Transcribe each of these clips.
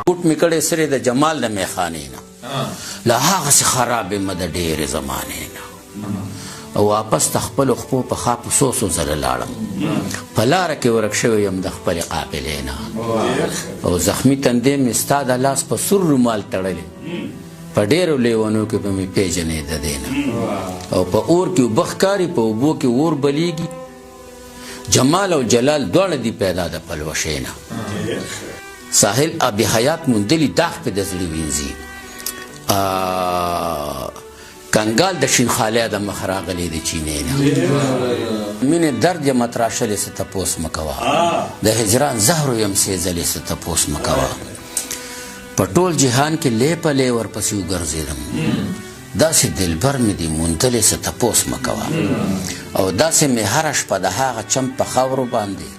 بوټ مې کړی سرې د جمال د میخانې نه، له هغسې خراب یم د ډېرې زمانې نه. او واپس د خپلو خپو په خاپو څو څو ځله لاړم، په لاره کې ورک شوی یم د خپلې قافلې نه. او زخمي تندې مې ستا د لاس په سور رومال تړلی، په ډېرو لیونو کې به مې پېژنې د دې نه. او په اور کې اوبه ښکاري، په اوبو کې اور بلېږي، جمال او جلال دواړه دي پیدا د پلوشې نه. ساحل ابي حیات موندلي داغ په د زړه وینځي، کنګال د شین خالی د مخ راغلی د چینې نه. مینې درد یم تراشلې څه تپوس مه کوه، د هجران زهرو یم سېځلې څه تپوس مه کوه. په ټول جهان کې لې په لې ورپسې وګرځېدم، داسې دلبر مې دی موندلې څه تپوس مه کوه. او داسې مې هره شپه د هغه چم په خاورو باندې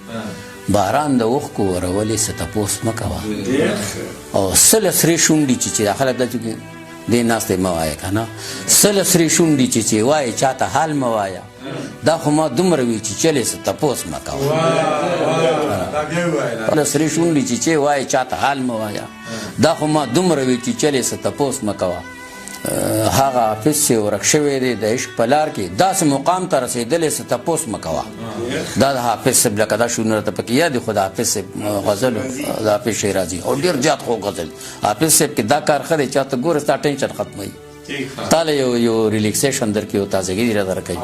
باران د اوښکو ورولې څه تپوس مه کوه. او سله سرې شونډې چې دا خلک داسې دې ناستې مه وایه که نه، سله سرې شونډې چې وایې چاته حال مه وایه، دا خو ما دومره وي چې چلې څه تپوس مه کوه. سله سرې شونډې چې وایې چاته حال مه وایه، دا خو ما دومره وي چې چلې څه تپوس مه کوه. هغه حافظ چې ورک شوی دی د عشق په لار کې، داسې مقام ته رسېدلی څه تپوس مه کوه. دا د حافظ صاحب لکه دا شعرونه راته پکې یاد دي، خو د حافظ صاحب غزل د حافظ شیرازي او ډېر زیات خوږ غزل. حافظ صاحب کې دا کار ښه دی، چاته ګوره ستا ټینشن ختموي، تا له یو ریلیکسیشن درکوي، یو تازګي درکوي.